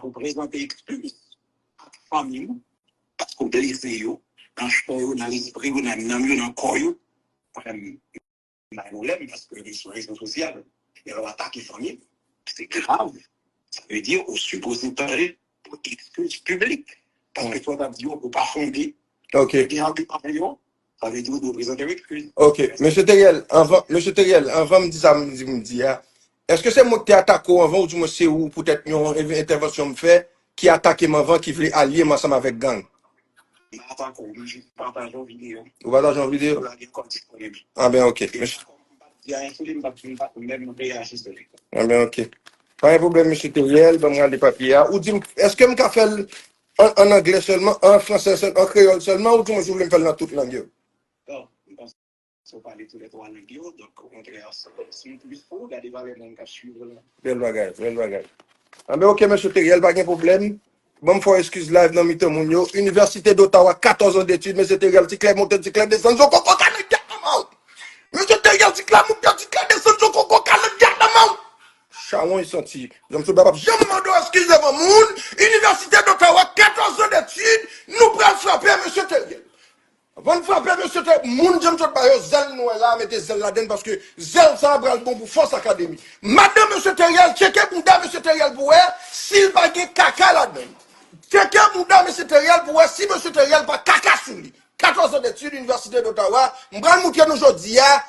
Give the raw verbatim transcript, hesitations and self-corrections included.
pou prezante eskiz ak fanmi w, paske w blese yo, nan chè yo, nan lespri yo, nan nanm yo, nan kò yo. Frè m, bay pwoblèm, paske li sou rezo sosyal. E lè w atake fanmi, se grav. Sa vle di, ou sipoze pare pou eskiz piblik. Paske sa w t ap di yo, ou pa fonde. Ok. Gen agiman yo, sa vle di ou dwe prezante eskiz. Ok. Mesye Teriel, anvan, Mesye Teriel, anvan m di sa m di, m di a, èske se mwen ki te atake w anvan, ou di mwen se ou poutèt yon entèvansyon m fè, ki atake m anvan, ki vle alye m ansanm avèk gang? M pa atake w, m jis pataje yon videyo. Ou pataje yon videyo? Pou lage kò disponib. Ah ben, ok. Mesye, Di a ensolit, m pa, m pa menm reyaji sou li. Ah ben, ok. Pa gen pwoblèm, Mesye Teriel, ban m gade papye a. Ou di m, èske m ka fè l an, an anglè sèlman, an fransè sèlman, an kreyòl sèlman, ou di mwen si w vle m fè l nan tout lang yo? Bon, m panse w pale tou lè twa lang yo, donk okontrè, se yon plis pou ou, gade valè moun k ap swiv ou la. Bèl bagay, bèl bagay. Ah ben, ok, Mesye Teriel, pa gen pwoblèm. Ban m fè w eskiz live nan mitan moun yo. Université d'Ottawa, quatorze ans d'études, Mesye Teriel, ti klè monte, ti klè desann, zo koko ka nan gyat nan mawon. Mesye Teriel, ti klè monte, ti klè desann, zo koko ka nan gyat nan mawon. Chawony santi. Janm sou bab ap janm mande w eskiz devan moun. Université d'Ottawa, quatorze ans d'études, nou pral frape, Mesye Teriel. Anvan n frape, Mesye Teriel, moun James Sot ba yo zèl nou wè la, mete zèl ladann, paske zèl sa a pral bon pou Fòs Akademi. Madanm Mesye Teriel, tcheke bouda Mesye Teriel pou wè si l pa gen kaka ladann. Tcheke bouda Mesye Teriel pou wè si Mesye Teriel pa kaka sou li. Quatorze ans d'études, Université d'Ottawa, m pral moutre nou jodi a,